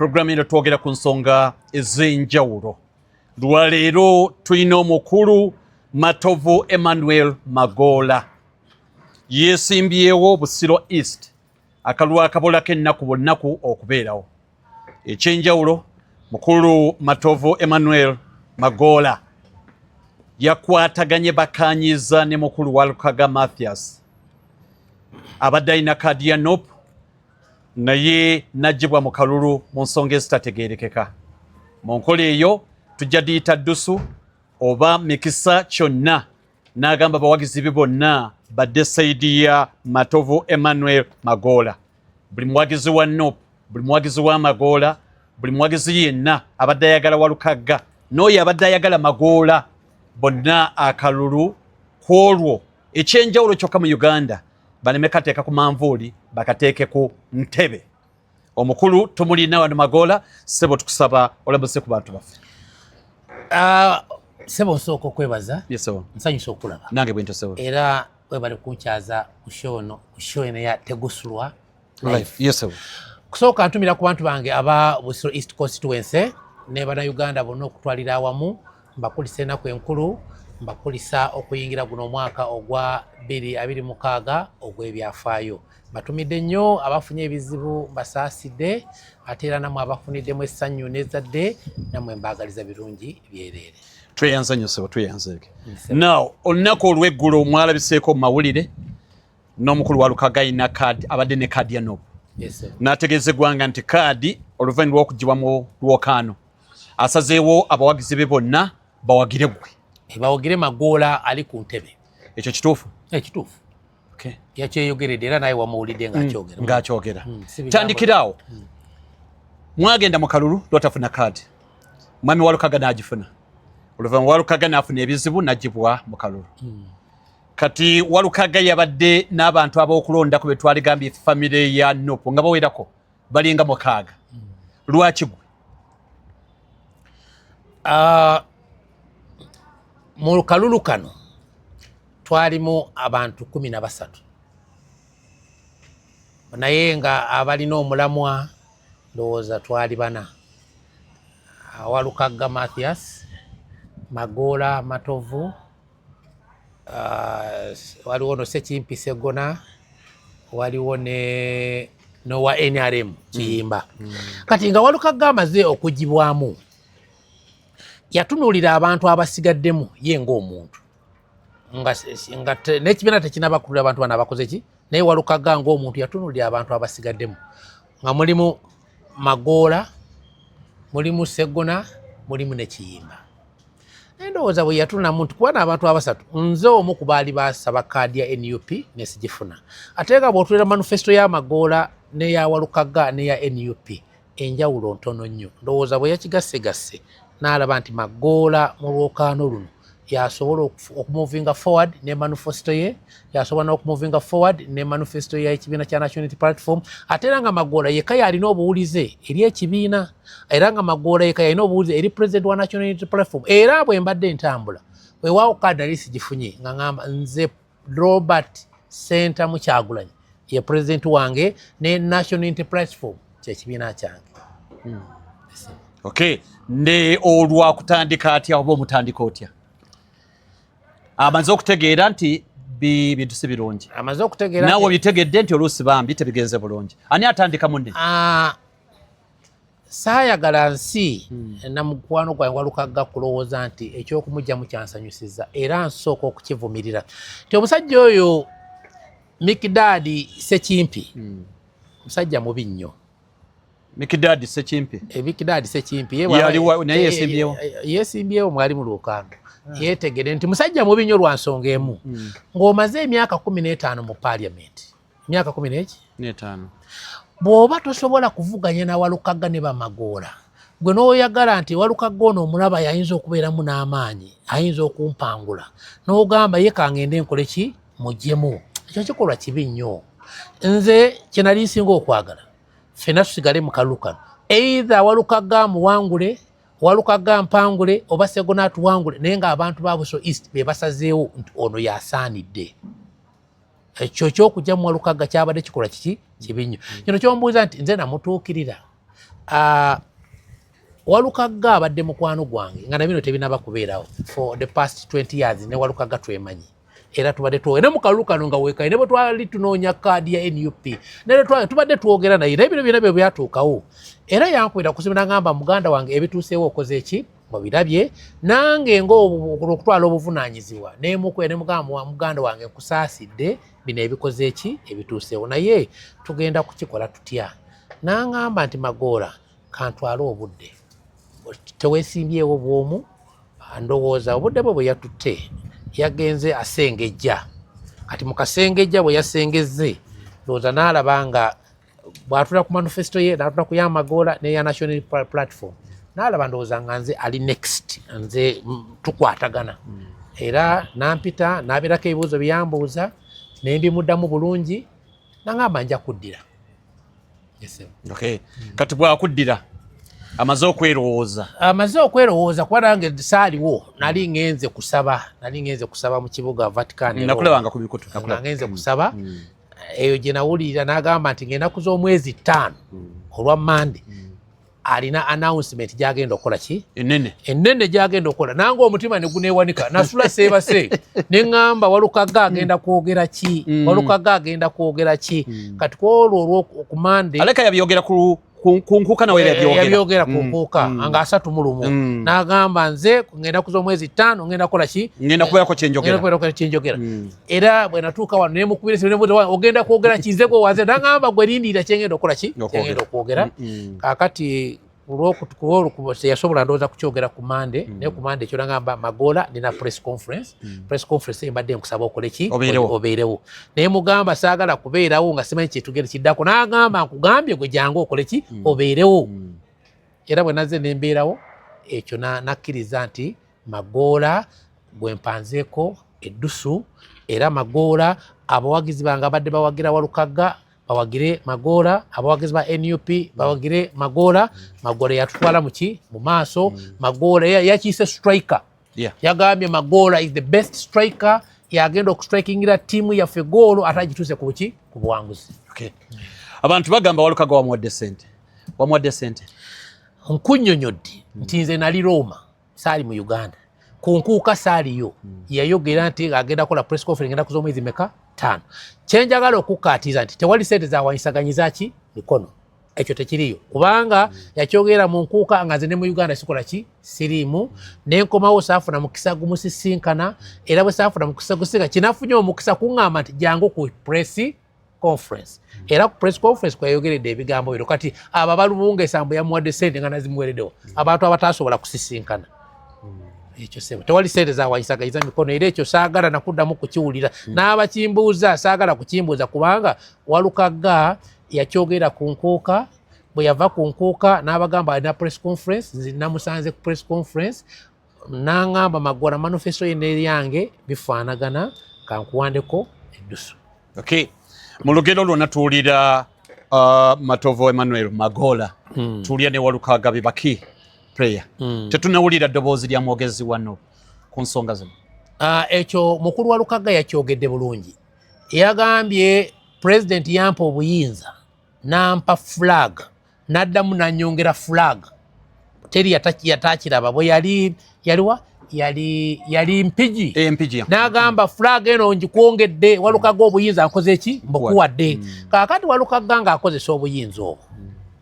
Programu eno twogera ku nsonga ez'enjawulo. Lwaleero tulina omukulu Matovu Emmanuel Magoola, yeesimbyewo Busiro East, akalulu akabulako ennaku bunaku okubeerawo. Ekyenjawulo, mukulu Matovu Emmanuel Magoola yakwataganye, bakanyiza ne mukulu Walukaga Mathias, abadde alina kaadi ya NUP naye najjibwa mu kalulu mu nsonga ezitategeerekeka. Mu nkola eyo tujja diyita ddusu oba mikisa kyonna, n'agamba abawagizi be bonna badde side ya Matovu Emmanuel Magoola. Buli muwagizi wa NUP, buli muwagizi wa Magoola, buli muwagizi yenna abadde ayagala Walukagga n'oyo abadde ayagala Magoola, bonna akalulu ku olwo. Ekyenjawulo kyokka, mu Uganda baleme kateeka ku manvuuli, bakateeke ku ntebe. Omukulu tumulina wano, Magoola. Ssebo, tukusaba olamuse ku bantu baffe. Ah, ssebo, nsooka okwebaza. Yes, ssebo. Nsanyusa okulaba. Nange bwentyo, ssebo. Era webale kunkyaza ku show eno, ku show eno ya Tegusulwa. Life. Yes, ssebo. Kusooka ntumira ku bantu bange aba Busiro East Constituency ne Bannayuganda bonna okutwalira awamu. Mbakulisa ennaku enkulu, mbakulisa okuyingira guno omwaka ogwa 2026 ogw'ebyafaayo. Mbatumidde nnyo abafunye ebizibu, mbasaasidde, ate era nammwe abafuniddemu essanyu n'ezzadde, nammwe mbaagaliza birungi byereere. Tweyanza nnyo, ssebo, tweyanzeeke. Now, olunaku olw'eggulo mwalabiseeko mu mawulire n'omukulu Walukaga alina kaadi, abadde ne kaadi ya NUP, Yes, sir. n'ategeeza eggwanga nti kaadi oluvannyuma lw'okugibwa mu lwokaano asazeewo abawagizi be bonna bawagire gwe. Bawagire Magoola ali ku ntebe. Ekyo kituufu? Ekituufu. Okay. Yakyeyogeredde era naye wamuwulidde ng'akyogera. Ng'akyogera. Si bigambo. Tandikiraawo, mwagenda mu kalulu lwotafuna kaadi, mwami Walukaga n'agifuna. Oluvannyuma Walukaga n'afuna ebizibu n'agibwa mu kalulu. Kati Walukaga yabadde n'abantu ab'okulondako be twaligambye famire ya NUP nga bawerako, balinga 6. Lwaki gwe? Ah, mu kalulu kano twalimu abantu 13, naye nga abalina omulamwa ndowooza twali bana: Walukagga Mathias, Magoola Matovu, waliwo no Sekimpi Segona, waliwo ne nowa NRM Kiyimba. Kati nga Walukagga amaze okugibwamu, yatunuulira abantu abasigaddemu ye ng'omuntu nga n'ekibiina tekinabakulira abantu bano abakoze ki, naye Walukagga ng'omuntu yatunuulira abantu abasigaddemu nga mulimu Magoola, mulimu Segona, mulimu ne Kiyimba. Naye ndowooza bwe yatunamu nti kuba n'abantu abasatu, nze omu ku baali basaba kaadi ya NUP nesigifuna, ate nga bw'otuulira manifesto ya Magoola n'eya Walukagga n'eya NUP, enjawulo ntono nnyo. Ndowooza bwe yakigassegasse n'alaba nti Magoola mu lwokaano luno yasobola okumovinga forward ne manifesto ye, yasobola n'okumovinga forward ne manifesto y'ekibiina kya National Unity Platform, ate era nga Magoola yekka yalina obuwulize eri ekibiina, era nga Magoola yekka yalina obuwulize eri president wa National Unity Platform. Era bwe mbadde ntambula, weewaawo kaadi nali sigifunye, nga ŋŋamba nze Robert Sentamu Kyagulanyi ye president wange ne National Unity Platform kyekibiina kyange. Okay, ne olwakutandika atya oba omutandika otya? Amaze okutegeera nti bintu si birungi. Amaze okutegeera. Naawe obitegedde nti oluusi bambi tebigenze bulungi. Ani atandika munne? Ah, saayagala nsi na mukwano gwange Walukagga kulowooza nti ekyokumugyamu kyansanyusiza, era nsooka okukivumirira nti omusajja oyo Mikidaadi Sekimpi musajja mubi nnyo. Mikidaadi Sekimpi? Mikidaadi Sekimpi. Naye yesimbyewo? Yesimbyewo, mwali mu lwokaano. Yetegere nti musajja mubi nnyo lwa nsonga emu: ng'omaze emyaka 15 mu paliamenti, emyaka kumi n'eki n'etaano, bw'oba tosobola kuvuganya na Walukagga ne Bamagoola, gwe n'oyagala nti Walukagga ono omulaba yayinza okubeeramu n'amaanyi, ayinza okumpangula, n'ogamba ye kangende nkole ki, muggyemu, ekyo kikolwa kibi nnyo. Nze kye nali nsinga okwagala, ffenna tusigale mu kalulu kano, either Walukagga amuwangule, Walukagga mpangule, oba Segona atuwangule, naye ng'abantu ba Busiro East be basazeewo nti ono yasaanidde. Ekyo kyokujja mu Walukagga kyabadde kikolwa kiki, kibi nnyo. Kino kyombuuza nti nze namutuukirira. Walukagga abadde mukwano gwange nga nabino tebinaba kubeerawo for the past 20 years. Ne Walukagga twemanyi era tubadde twogera ne mu kalulu kano nga weekayi, ne bwe twali tunoonya kaadi ya NUP ne tubadde twogera naye, naye bino byonna bye byatuukawo. Era yankubira kusimu nagamba, "Muganda wange, ebituuseewo okoze eki? Mubirabye." Nange ngaokutwala obuvunaanyizibwa nemukwe nemugamba, "Muganda wange, nkusaasidde bino ebikoze eki, ebituuseewo, naye tugenda kukikola tutya?" N'aŋŋamba nti, "Magoola, kantwale obudde, teweesimbyewo bwomu." Ndowooza obudde bwe bwe yatutte yagenze asengejja. Kati mu kasengejja bwe yasengezze, ndowooza n'alaba nga bw'atula ku manifesto ye, n'atula ku yamagoola neya National Platform, n'alaba ndowooza nga nze ali next, nze tukwatagana. Era nampita n'abeerako ebibuuzo byeyambuuza nembimuddamu bulungi, nangamba, "Nja kuddira." Okay. Kati bwakuddira amaze okwerowooza? Amaze okwerowooza, kuba nange saaliwo, nali ngenze kusaba, nali ngenze kusaba mu kibuga Vatican. Nakulabanga ku mikutu. Nga ngenze kusaba eyo gye nawulirira n'agamba nti ng'ennaku z'omwezi 5 olwa Mande alina announcement gyagenda okukola ki? Enene. Enene gyagenda okukola. Nange omutima ne guneewanika, nasula seebase ne ŋŋamba, "Walukagga agenda kwogera ki? Walukagga agenda kwogera ki?" Kati kwolwo olwokumande Aleka yabyogera ku nkuuka nawe. Yabyogera, yabyogera ku nkuuka nga 31. N'agamba, "Nze ngenda kuza omwezi 5 ngenda kukola ki?" "Ngenda kubeerako kyenjogera." "Ngenda kubeerako kyenjogera." Era bwe natuuka wano nemukubira esimu, nemubuuza, "Ogenda kwogera ki? Nze gwe waze." N'agamba, "Gwe lindirira kyengenda okukola ki, kyengenda okwogera." Kaakati teyasobola ndowooza kukyogera ku Mande, naye ku Mande ekyo nagamba, "Magoola, nina press conference. Press conference eyo mbadde nkusaba okole ki?" Obeerewo. "Obeerewo." Naye mugamba, "Saagala kubeerawo nga simanyi kyetugenda kiddako." N'agamba, "Nkugambye gwe jangu okole ki, obeerewo." Era bwe nazze nembeerawo ekyo nakkiriza nti Magoola gwe mpanzeeko eddusu, era Magoola abawagizi bange abadde bawagira Walukagga bawagire Magoola, abawagizi ba NUP bawagire Magoola. Magoola yatutwala muki mu maaso. Magoola yakiise striker. Yagambye Magoola is the best striker, yagenda okustrikingira ttiimu yaffe goolo ate agituuse ku buki, ku buwanguzi. Okay. Abantu bagamba Walukaga wamuwadde sente, wamuwadde sente. Nkunnyonnyodde nti nze nali Roma, saali mu Uganda ku nkuuka, saaliyo. Yayogera nti agenda kukola press conference ngenda kuza omwezi meka? 5. Kyenjagala okukkaatiza nti tewali sente zawanyisaganyiza ki mikono, ekyo tekiriyo, kubanga yakyogera mu nkuuka nga nze ne mu Uganda sikola ki, siriimu. Nenkomawo saafuna mukisa gumusisinkana, era bwe saafuna mukisa gusinkana, kinafunye omukisa kuŋŋamba nti jangu ku press conference, era ku press conference kweyayogeredde ebigambo bino. Kati abo abalubunga esambu yamuwadde sente nga nazimuwereddewo, abantu abatasobola kusisinkana, ekyo sebo tewali sente zawanyisaganyiza mikono. Era ekyo saagala nakuddamu kukiwulira, n'abakimbuuza saagala kukimbuuza, kubanga Walukagga yakyogera ku nkuuka. Bwe yava ku nkuuka n'abagamba alina press conference, nze namusanze ku press conference n'aŋŋamba, "Magoola, manifesto ye n'eryange bifaanagana, kankuwandeko eddusu." Okay. Mu lugero lwonna tuwulira Matovu Emmanuel Magoola, tuwulira ne Walukaga bibaki prayer. Tetunawulira ddoboozi lya mwogezi wano ku nsonga zino. Ekyo mukulu wa Lukagga yakyogedde bulungi. Yagambye, "President yampa obuyinza, nampa flag, naddamu nanyongera flag, teri yatakiraba." Bwe yali yaliwa yali Mpigi. Empigi. N'agamba, "Flag eno ngikwongedde, Walukagga, obuyinza nkoze ki, mbukuwadde." Kaakati Walukagga ng'akozesa obuyinza obwo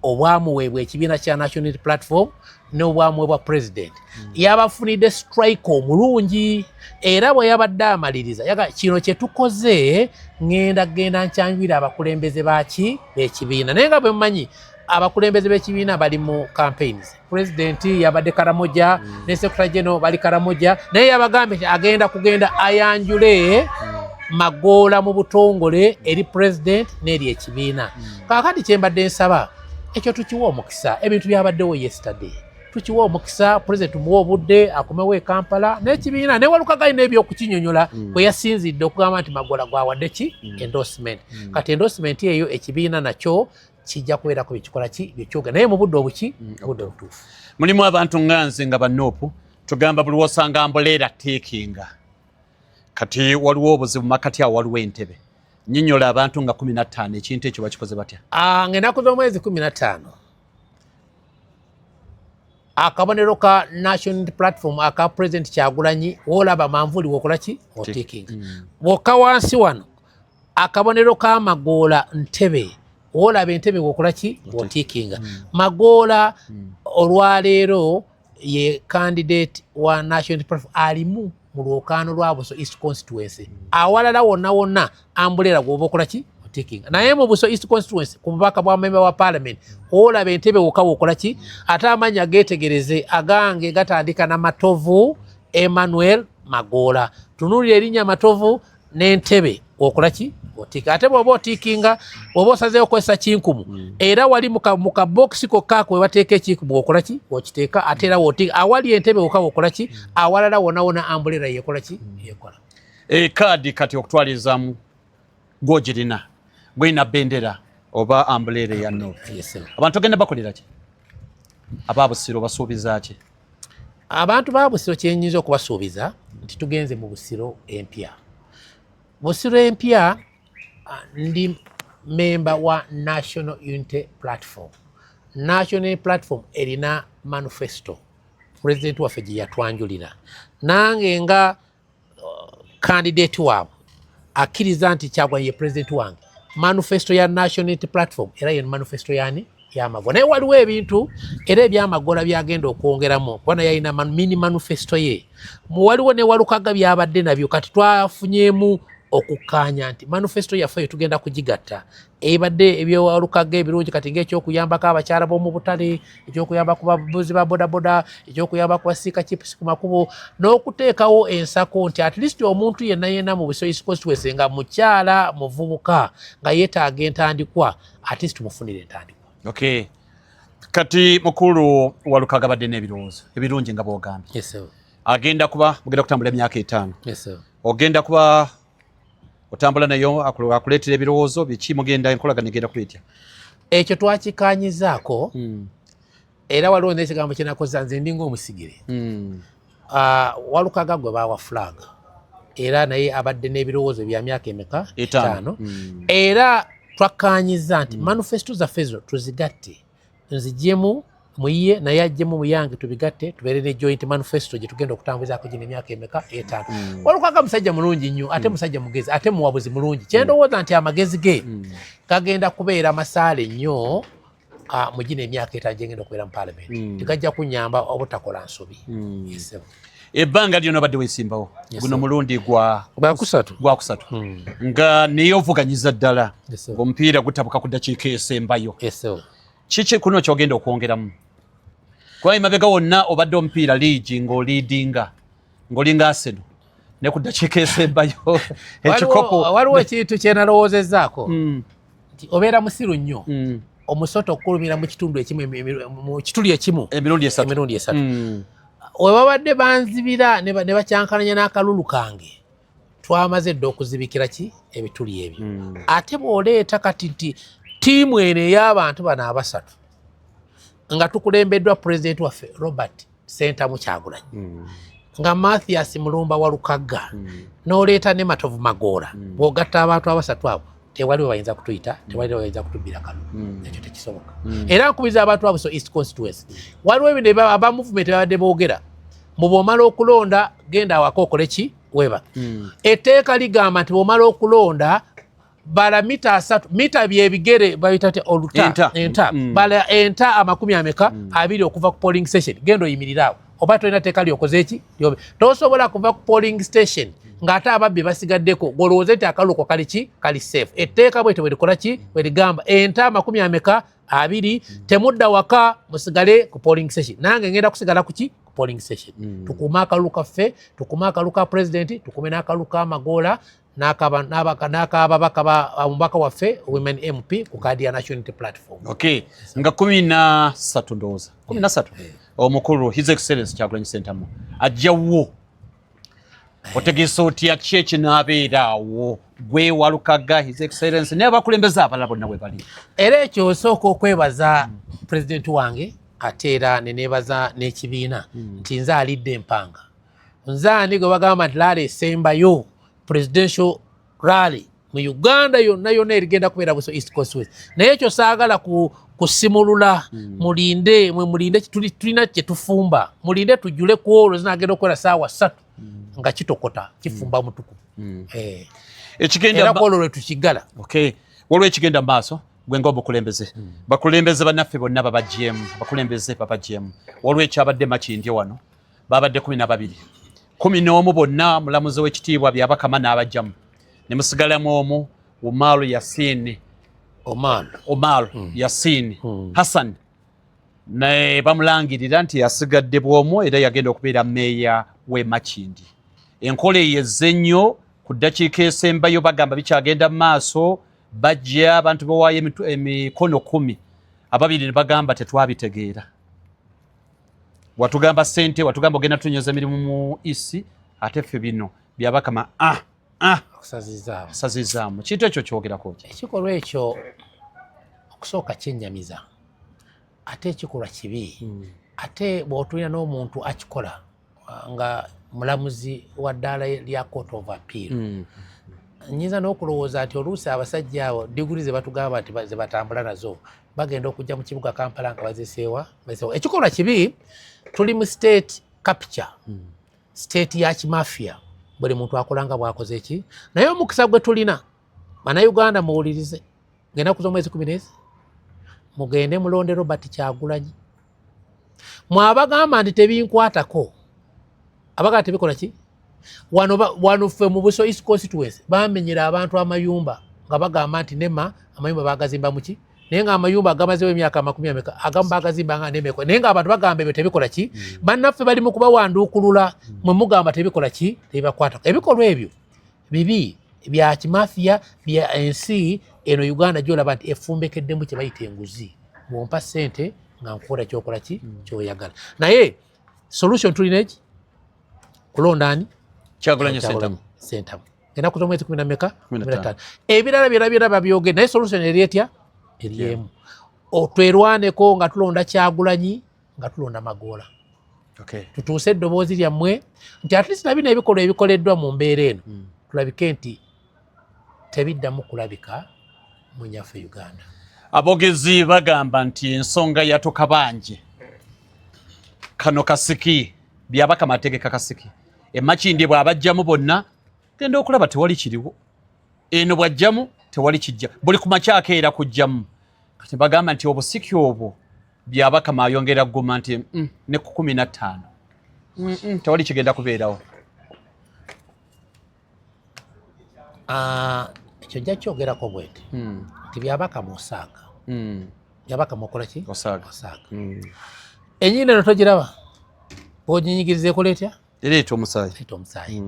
obwamuweebwa ekibiina kya National Unity Platform n'obwamuweebwa president, yabafunidde striker omulungi. Era bwe yabadde amaliriza yaga, "Kino kye tukoze ŋŋenda genda nkyanjulira abakulembeze baki b'ekibiina." Naye nga bwe mumanyi, abakulembeze b'ekibiina bali mu campaigns, president yabadde Karamoja ne secretary general bali Karamoja, naye yabagambye nti agenda kugenda ayanjule Magoola mu butongole eri president n'eri ekibiina. Kaakati kyembadde nsaba, ekyo tukiwa omukisa. Ebintu byabaddewo yesterday, tukiwa omukisa, president tumuwe obudde akomewo e Kampala n'ekibiina. Ne Walukaga alina ebyokukinyonyola kwe yasinzidde okugamba nti Magoola gwawadde ki, endorsement. Kati endorsement eyo ekibiina nakyo kijja kubeerako byekikola ki, byekyoga, naye mu budde obuki, budde obutuufu. Mulimu abantu nga nze nga ba NUP tugamba buli wosanga umbrella tekinga. Kati waliwo obuzibu makati awo, waliwo entebe nnyonnyola abantu nga 15 ekintu ekyo bakikoze batya? Ah, ng'ennaku z'omwezi 15 Akabonero ka National Platform aka President Kyagulanyi, wolaba manvuli wokola ki? Otikinga. Bwokka wansi wano akabonero ka Magoola ntebe, wolaba entebe wokola ki? Otikinga. Magoola olwaleero ye candidate wa National Platform alimu mu lwokaano lwa Buso East constituency. Awalala wonna wonna umbrella gwoba okola ki? Otikinga. Naye mu Buso East constituency ku bubaka bwa member wa parliament, olaba entebe wokka wokola ki? Ate amanya getegereze, agange gatandika na Matovu Emmanuel Magoola. Tunuulira erinnya Matovu n'entebe okola ki? Otika. Ate bw'oba otikinga, oba osazeewo okukozesa kinkumu, era wali mu kabokisi kokka ako we bateeka ekinkumu, okola ki? Okiteeka. Ate era wotika awali entebe wokka wokola ki? Awalala wonna wonna umbrella yekola ki? Yekola. Ekaadi kati okutwalizaamu gwogirina, gwina bendera oba umbrella ya North. Yes, sir. Abantu ogenda bakolera ki? Ababusiro basuubiza ki? Abantu ba Busiro kyenyinza okubasuubiza nti tugenze mu Busiro empya. Busiro empya, ndi memba wa National Unity Platform. National Unity Platform erina manifesto pulezidenti waffe gye yatwanjulira. Nange nga candidate waabwe akkiriza nti Kyagulanyi ye pulezidenti wange, manifesto ya National Unity Platform era ye manifesto yani yamagola. Naye waliwo ebintu era ebyamagola byagenda okwongeramu, kuba naye alina mini manifesto ye. Waliwo ne Walukaga byabadde nabyo. Kati twafunyemu okukkaanya nti manifesto yaffe eyo tugenda kugigatta, ebadde ebyewalukaga ebirungi kati ngaekyokuyambako abakyala b'omu butale, ekyokuyamba ku bavuzi ba bodaboda, ekyokuyamba ku basiika chips ku makubo, n'okuteekawo ensako nti at least omuntu yenna yenna mu Buso East constituency nga mukyala, muvubuka, nga yeetaaga entandikwa, at least tumufunire entandikwa. Okay, kati mukulu Walukaga badde n'ebirowoozo ebirungi nga bwogambye. Yes, sir. Agenda kuba mugenda kutambula emyaka 5. Yes, sir. Ogenda kuba otambula nayo, akuleetera ebirowoozo biki? Mugenda enkolagana egenda kuba etya? Ekyo twakikanyizaako. Era waliwo n'ekigambo kyenakoza, nze ndinga omusigire. Walukaga gwe bawa flag, era naye abadde n'ebirowoozo bya myaka emeka? 5. 5. Era twakkanyiza nti manifesto zaffe ezo tuzigatte, nzigyemu muyiye naye ajjemu muyange, tubigatte tubeere ne joint manifesto gye tugenda okutambuzaako gino emyaka emeka? 5. Walukaga musajja mulungi nnyo, ate musajja mugezi, ate muwabuzi mulungi. Kyendowooza nti amagezi ge gagenda kubeera masaale nnyo mu gino emyaka 5 gyengenda okubeera mu parliament. Tegajja kunyamba obutakola nsobi. Yes, sir. Ebbanga lyonna obadde weesimbawo, Yes, guno sir. mulundi gwa Gwakusatu. Gwakusatu nga naye ovuganyiza ddala, Yes, sir. ng'omupiira gutabuka ku ddakiika esembayo. Yes, sir. Kiki kuno kyogenda okwongeramu? Kuba emabega wonna obadde omupiira liigi ng'oliidinga ng'olinga Arsenal, ne ku ddakiika esembayo ekikopo. Waliwo ekintu kyenalowoozezaako nti obeera musiru nnyo omusota okukulumira mu kitundu ekimu, mu kituli ekimu emirundi 3. Emirundi 3. We babadde banzibira ne bakyankalanya n'akalulu kange, twamaze dda okuzibikira ki ebituli ebyo. Ate bw'oleeta kati nti ttiimu eno ey'abantu bano abasatu nga tukulembeddwa pulezidenti waffe Robert Sentamu Kyagulanyi, nga Mathias Mulumba Walukagga, n'oleeta ne Matovu Magoola, bw'ogatta abantu abasatu abo, tewali we bayinza kutuyita, tewali we bayinza kutubbira kalulu. Ekyo tekisoboka. Era nkubiriza abantu abo so East constituency, waliwo ebintu aba movement babadde boogera mu bw'omala okulonda genda awaka okole ki? Weebake. Etteeka ligamba nti bw'omala okulonda bala mita 30, mita byebigere babita te oluta. Enta. Enta. Bala enta amakumi ameka? 20 okuva ku polling station, genda oyimirire awo. Oba tolina teeka lyokoze eki lyobe, tosobola kuva ku polling station ng'ate ababbi basigaddeko, gwolowooze nti akalulu kali ki? Kali safe. Etteeka bwete bwe likola ki? Bwe ligamba enta amakumi ameka? 20. Temudda waka, musigale ku polling station. Nange ngenda kusigala ku ki? Ku polling station. Tukuume akalulu kaffe, tukuume akalulu ka president, tukuume n'akalulu ka Magoola n'akababaka omubaka waffe women MP ku kaadi ya National Unity Platform. Okay, nga 13, ndowooza 13, omukulu His Excellence Kyagulanyi Sentamu ajjawo, otegeesa otya ki ekinaabeera awo gwe Walukaga, His Excellence naye abakulembeze abalala bonna bwe bali? Era ekyo osooka okwebaza pulezidenti wange, ate era neneebaza n'ekibiina nti nze alidde empanga. Nze ani gwe bagamba nti rally esembayo, presidential rally mu Uganda yonna yonna, erigenda kubeera Buso East constituency. Naye ekyo saagala Kusimulula. Mulinde, mwe mulinde, tulina kye tufumba, mulinde tujjule ku olwo zinagenda okukola saawa 3 nga kitokota kifumba mutuku. Ekigenda Era ku olwo lwe tukigala. Okay, waliwo ekigenda mu maaso. Gwe nga omukulembeze, bakulembeze bannaffe bonna babagyemu, abakulembeze babagyemu. Waliwo ekyabadde Makindye wano, babadde 12, 11 bonna mulamuzi w'ekitiibwa Byabakama n'abajjamu, ne musigalamu omu, Umaru Yasini. Omar. Omar Yasini Hassan, ne bamulangirira nti yasigadde bw'omu era yagenda okubeera meeya w'e Makindye. Enkola eyo ezze nnyo ku ddakiika esembayo, bagamba bikyagenda mu maaso, bajja abantu bawaayo emikono 10, ababiri ne bagamba tetwabitegeera, watugamba ssente, watugamba ogenda tunyoza emirimu mu isi, ate ffe bino Byabakama Okusazizaamu. Asazizaamu. Kintu ekyo kyogerako ki? Ekikolwa ekyo okusooka kyennyamiza, ate ekikolwa kibi, ate bw'otulina n'omuntu akikola nga mulamuzi wa ddaala lya Court of Appeal, nyinza n'okulowooza nti oluusi abasajja abo diguri ze batugamba nti ze batambula nazo bagenda okujja mu kibuga Kampala nga baziseewa baziseewa. Ekikolwa kibi. Tuli mu state capture, state ya kimafia, buli muntu akola nga bwakoze eki. Naye omukisa gwe tulina, Bannayuganda muwulirize, ng'ennaku z'omwezi 10 n'ezi mugende mulonde Robert Kyagulanyi. Mwabagamba nti tebinkwatako, abagamba tebikola ki wano, wano ffe mu Buso East constituency bamenyera abantu amayumba nga bagamba nti nema amayumba bagazimba muki, naye nga amayumba agamazewo emyaka amakumi ameka, agamu bagazimba nga nemeko, naye nga abantu bagamba ebyo tebikola ki. Bannaffe bali mu kubawanduukulula, mwe mugamba tebikola ki, tebibakwatako. Ebikolwa ebyo bibi, bya kimafiya, bya ensi eno Uganda gyolaba nti efumbekeddemu kye bayita enguzi. Bwompa ssente nga nkukola kyokola ki kyoyagala. Naye solution tulina eki kulonda ani? Kyagulanyi Ssentamu. Sentamu, ennaku z'omwezi kumi na meka? 15. Ebirala byonna byonna babyogere, naye solution eri etya? Eri emu. Twerwaneko nga tulonda Kyagulanyi, nga tulonda Magoola. Tutuuse eddoboozi lyammwe nti at least nabino ebikolwa ebikoleddwa mu mbeera eno tulabike nti tebiddamu kulabika mu nyaffe Uganda. Aboogezi bagamba nti ensonga yatukabanje kano kasiki, Byabakama ategeka kasiki emakindye, bw'abajjamu bonna genda okulaba tewali kiriwo, eno bw'ajjamu tewali kijja, buli ku makya akeera kujjamu. Kati bagamba nti obusiki obwo Byabakama ayongera kuguma nti ne ku 15 tewali kigenda kubeerawo. Ah, ekyo nja kyogerako bweti nti Byabakama osaaga. Byabakama okola ki? Osaaga. Osaaga. Enyindo eno togiraba, bw'oginyigiriza ekola etya? Ereeta omusaayi. Ereeta omusaayi.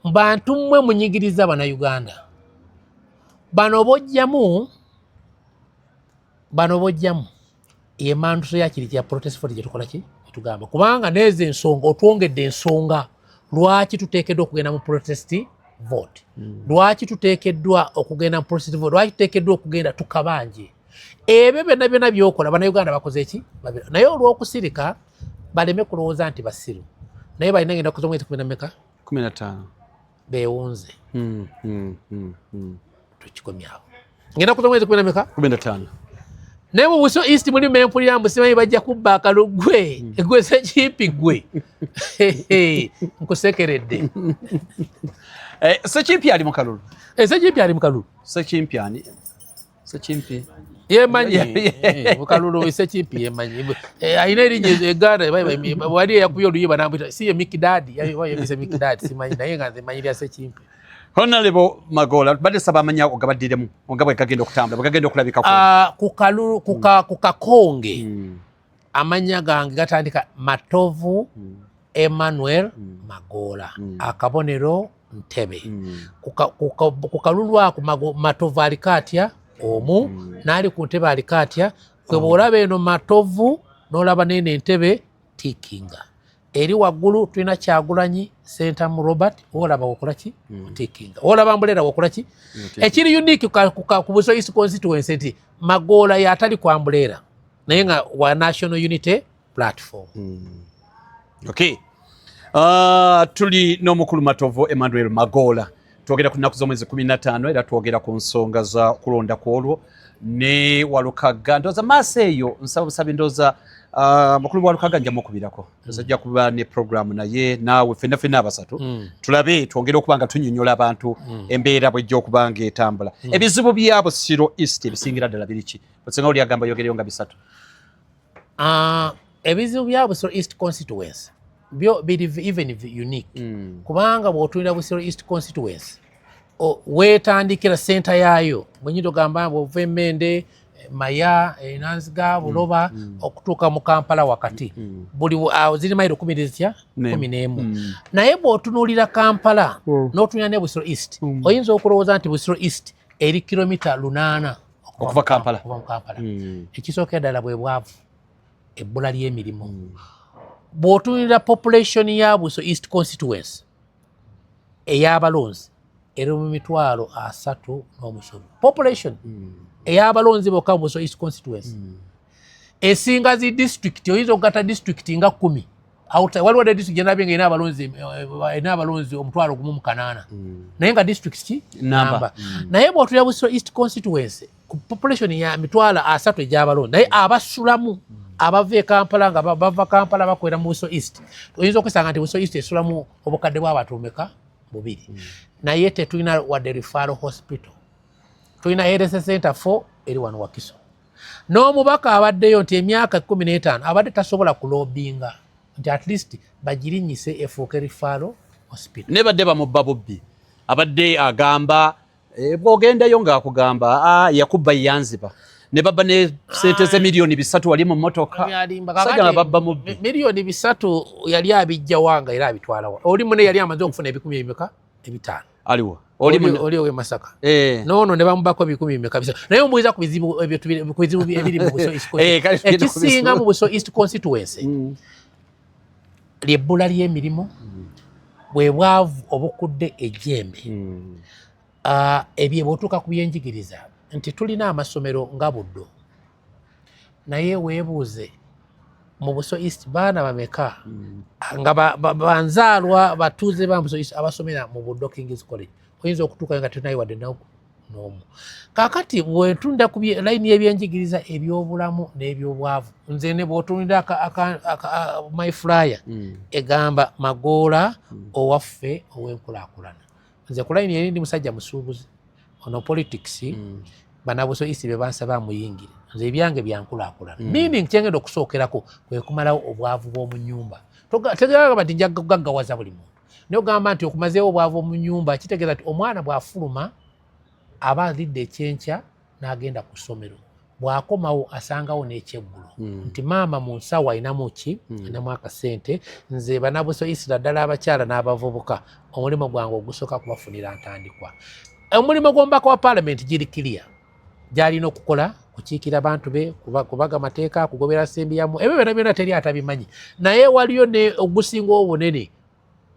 Bantu mmwe munyigiriza Bannayuganda bano, bojjamu bano, bojjamu yemanduso yakiri kya protest vote gyetukola ki etugamba, kubanga nezo ensonga otwongedde ensonga lwaki tuteekeddwa okugenda mu protest vote, lwaki tuteekeddwa okugenda mu protest vote, lwaki tuteekeddwa okugenda tukabanje. Ebyo byonna byonna byokola Bannayuganda bakoze eki. Naye olw'okusirika baleme kulowooza nti basiru, naye balina ngenda kuza omwezi 10 na meka? 15. Bewunze. Tukikomyawo, ngenda kuza omwezi 10 na meka? 15. Naye mu Buso East muli mempulira mbu simanyi bajja kubba akalu. Gwe gwe Sekimpi, gwe nkusekeredde. Eh, Sekimpi ali mu kalulu? Eh, Sekimpi ali mu kalulu. Sekimpi ani? Sekimpi. Yemanyi mukalulu. Sekimpi yemanyi. Alina erinnya eganda wali eyakubye oluyimba namwita si ye Mikidadi, yayise Mikidadi simanyi, naye nga nze manyi lya Sekimpi. Honorable Magola, badde saba amanya ogabaddiremu nga bwe gagenda okutambula, bwe gagenda okulabikako. Ah, ku kalulu ku kakonge, amannya gange gatandika Matovu Emmanuel Magoola, akabonero Ntebe. Ku kalulu ako Matovu aliko atya omu, n'ali ku ntebe aliko atya. Gwe bw'olaba eno Matovu n'olaba n'eno entebe tiikinga eri waggulu, tulina Kyagulanyi Sentamu Robert. Olaba wokola ki? Otiikinga. Olaba mbulera wokola ki? Ekiri unique ku Buso East constituency nti Magoola yatali kwambuleera, naye nga wa National Unity Platform. Okay. Tuli n'omukulu Matovu Emmanuel Magoola, twogera ku nnaku z'omwezi 15 era twogera ku nsonga za kulonda ku olwo. Ne Walukagga, ndowooza maaso eyo nsaba busabi, ndowooza mukulu Walukaga nja mukubirako, nzajja kuba ne program naye naawe, fenna fenna abasatu, tulabe twongere okuba nga tunyonyola abantu embeera bwejja okuba nga etambula. Ebizibu bya Busiro East ebisingira ddala biriki? Osinga oli agamba yogereyo nga bisatu. Ebizibu bya Busiro East constituency byo biri even unique, kubanga bw'otunulira Busiro East constituency, weetandikira center yaayo bwenyinza ogamba bwova Emende, Maya, Nanziga, Buloba, okutuuka mu Kampala wakati, buli awo ziri mayiro 10 zitya? 11. Naye bw'otunuulira Kampala n'otunulira ne Busiro East, oyinza okulowooza nti Busiro East eri kilomita 8 okuva Kampala. Okuva mu Kampala. Ekisookera ddala bwe bwavu, ebbula ly'emirimu. Bw'otunulira population ya Busiro East constituency ey'abalonzi, eri mu 300,000 n'omusobi. Population ey'abalonzi bokka mu Busiro East constituency esinga zi district, oyinza okugatta district nga 10. Waliwo ne district gyenabye nga erina abalonzi, erina abalonzi 1800, naye nga district ki? Namba. Namba. Naye bw'otulira Busiro East constituency ku population ya 30,000 egy'abalonzi, naye abasulamu abava e Kampala, nga bava Kampala bakwera mu Busiro East, oyinza okwesanga nti Busiro East esulamu obukadde bw'abantu bumeka? 2. Naye tetulina wadde referral hospital. Tulina health center 4 eri wano Wakiso, n'omubaka abaddeyo nti emyaka 15 abadde tasobola kulobinga nti at least bagirinyise efuuke referral hospital. Ne badde bamubba bubbi, abadde agamba bw'ogendayo ng'akugamba, "Ah, yakubba yanziba," ne babba ne sente ze 3 miliyoni wali mu mmotoka. Alimba. Sajja nga babba mubbi. 3 miliyoni yali abijja wanga era abitwalawa? Oli mune yali amaze okufuna ebikumi ebimeka? 500. Aliwo oli oli owe Masaka. Noono ne bamubako ebikumi bimeka? 300. Naye omubuuza ku bizibu ebyo ku bizibu ebiri mu Buso East. Kale tugende ku Ekisinga bizibu. mu Buso East constituency lyebbula ly'emirimu, bwe bwavu obukudde ejjembe. Ebyo bw'otuuka ku byenjigiriza nti tulina amasomero nga Buddo, naye weebuuze mu Buso East baana bameka nga banzaalwa batuuze ba Buso East abasomera mu Buddo Kings College? Oyinza okutuukayo nga tetunayo wadde n'omu. Kaakati bwetunda ku layini y'ebyenjigiriza, ebyobulamu n'ebyobwavu, nze ne bw'otunulira my flyer egamba Magoola owaffe ow'enkulaakulana. Nze ku layini eri ndi musajja musuubuzi. Ono politics, Banabuso East be bansaba muyingire. Nze ebyange byankulaakulana, meaning kyengenda okusookerako kwe kumalawo obwavu bw'omu nnyumba. Tegamba nti nja kugaggawaza buli muntu, naye ogamba nti okumazeewo obwavu mu nnyumba kitegeeza nti omwana bw'afuluma aba alidde ekyenkya n'agenda ku ssomero, bw'akomawo asangawo n'ekyeggulo, nti maama mu nsawo alinamu ki? Alinamu akasente. Nze Banabuso East, ddala abakyala n'abavubuka, omulimu gwange ogusooka kubafunira ntandikwa. Omulimu gw'omubaka wa paalamenti giri clear gy'alina okukola: kukiikira bantu be, kubaga mateeka, kugobera sembiyamu, ebyo byonna byonna teri atabimanyi. Naye waliyo ne ogusinga obunene,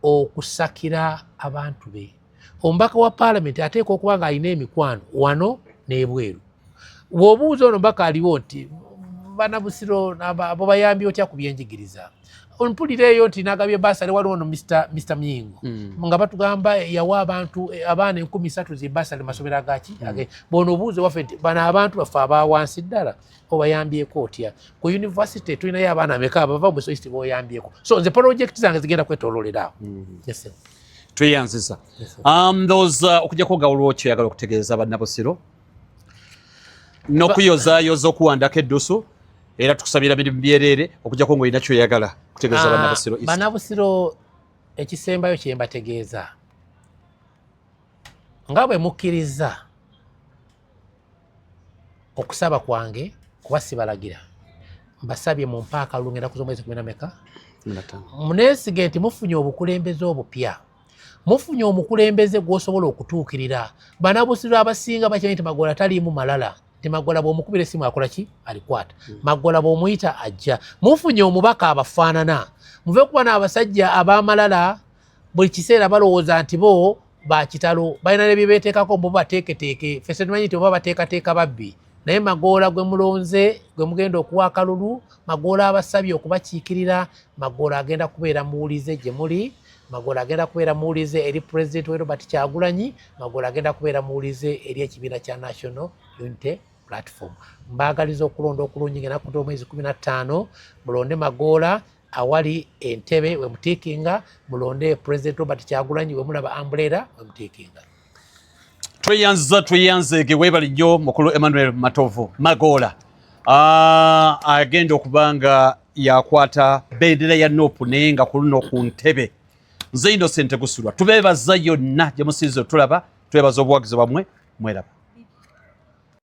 okusakira abantu be. Omubaka wa paalamenti ateekwa okuba ng'alina emikwano wano n'ebweru. Bw'obuuza ono mbaka aliwo nti Banabusiro abo bayambye otya ku byenjigiriza, mpulira eyo nti nagabye basale. Waliwo ono Mr Muyingo nga batugamba yawa abantu, abaana 3000 zi basale masomero agaki. Bono obuuze waffe nti bano abantu baffe abawansi ddala obayambyeko otya? Ku university tulinayo abaana meka abava mu East boyambyeko? So nze project zange zigenda kwetololera awo. Yes, sir. Tweyanziza. Yes, sir. Ndowooza okujjako nga waliwo kyoyagala okutegeeza Bannabusiro n'okuyozaayoza okuwandako eddusu, era tukusabira mirimu byereere, okujjako ng'olina kyoyagala kutegeeza Bannabusiro East. Bannabusiro, ekisembayo kye mbategeeza, nga bwe mukkiriza okusaba kwange, kuba sibalagira, mbasabye mumpe akalulu ngenda kuza omwezi 10 na meka. 15. Muneesige nti mufunye obukulembeze obupya, mufunye omukulembeze gw'osobola okutuukirira. Banabusiro abasinga bakimanyi nti Magola taliimu malala, nti Magola bw'omukubira essimu akola ki? Alikwata. Magola bw'omuyita ajja. Mufunye omubaka abafaanana. Muve kuba n'abasajja ab'amalala, buli kiseera balowooza nti bo bakitalo, balina ne byebeteekako mbu bateeketeeke. Ffe tetumanyi nti oba bateekateeka babbi. Naye Magoola gwe mulonze, gwe mugenda okuwa akalulu, Magoola abasabye okubakiikirira, Magoola agenda kubeera muwulize gye muli, Magoola agenda kubeera muwulize eri Pulezidenti we Robert Kyagulanyi, Magoola agenda kubeera muwulize eri ekibiina kya National Unity. Platform. Mbaagaliza okulonda okulungi ng'enaku z'omwezi 15. Mulonde Magoola awali entebe wemutiikinga, mulonde President Robert Kyagulanyi wemulaba umbrella wemutiikinga. Tweyanza, tweyanzeege. Weebale nnyo, mukulu Emmanuel Matovu Magoola. Agenda okuba nga yakwata bendera ya NUP, naye nga ku luno ku ntebe. Nze Innocent Gusulwa, tubeebaza yonna gye musinze otulaba, twebaza obuwagizi bwammwe. Mweraba.